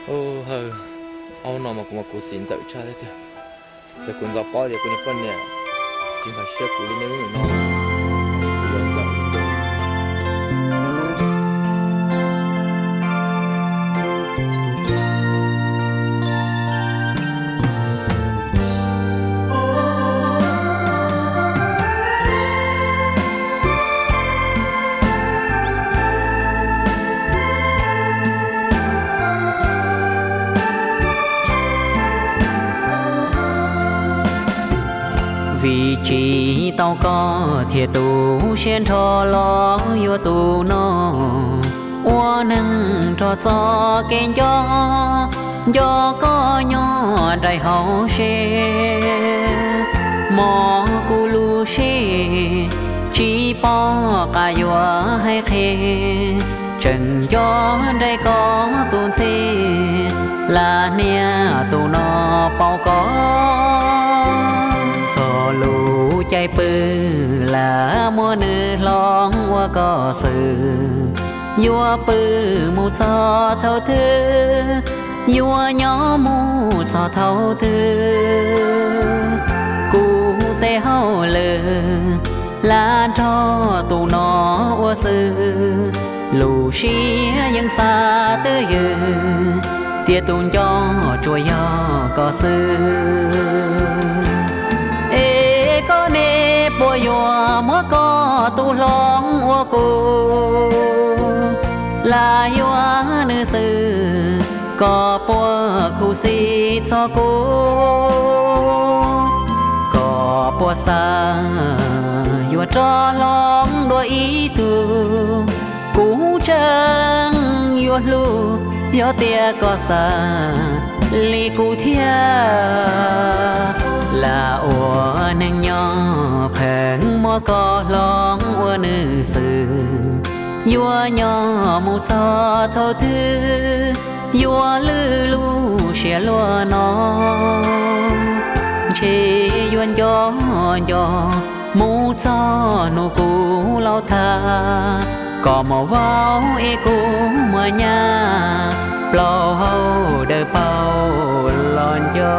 Hawj, ob hnub no mas kuv mas kuv xis ntxawm tshaj thiab tiag. Ces kuv ntxov paub tias kuv niag poj niam tsis nkag siab kuv li nej hnub no, kuv yuav ntxov. Vim tsis tau koj thiaj tu siab nrho los yuav tus no ua neeg nrog txoj kev nco, nco koj nyob nraim hauv siab. Mog kuv lub siab tsis pom qab yuav hais qhia, tseem nco nraim koj tus ntxhi lam hnia tus no paub koj. Txog lub caij pw lam muab nws hloov ua koj xwb, yuav pw mus txog thaum twg, yuav nyob mus txog thaum twg. Kuv tej hauj lwm lam nrog tus no ua xwb, lub siab yeej xav twj ywm tias tus nco tsuas yog koj xwb. Es koj ne puas yuav muab koj tus hloov ua kuv, lam yuav nws xwb, koj puas khuv xim txog kuv? Koj puas xav yuav rov hloov dua ib tug? Kuv tseem yuav hlub yog tias koj xav li kuv thiab. Lam ua neej nyob pheej muab koj hloov ua nws xwb, yuav nyob mus txog thaum twg, yuav lwj lub siab luaj no. Ntshe yuav nco nco mus txog hnub kuv laus thaj, koj muaj vauv es kuv muaj nyab, plaub hau dawb paug los nco.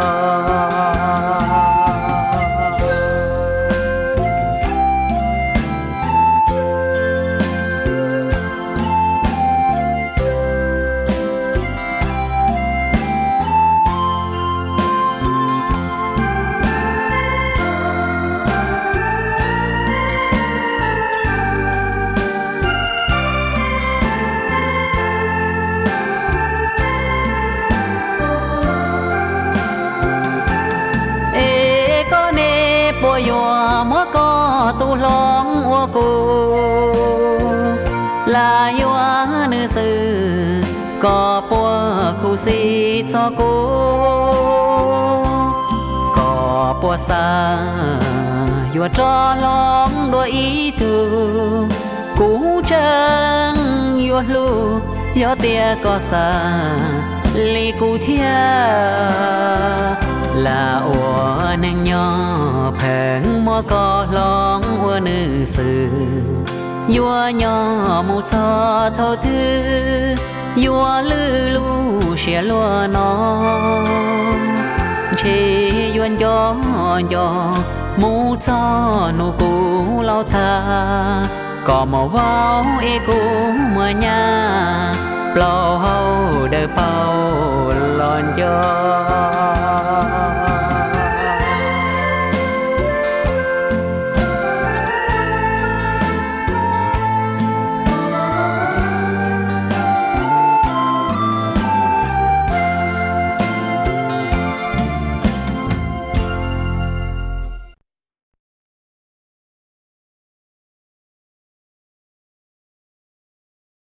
Es koj ne puas yuav muab koj tus hloov ua kuv, lam yuav nws xwb, koj puas khuv xim txog kuv? Koj puas xav yuav rov hloov dua ib tug? Kuv tseem yuav hlub yog tias koj xav li kuv thiab. Lam ua neej nyob pheej muab koj hloov ua nws xwb, yuav nyob mus txog thaum twg, yuav lwj lub siab luaj no. Ntshe yuav nco nco mus txog hnub kuv laus thaj, koj muaj vauv es kuv muaj nyab, plaub hau dawb paug los nco.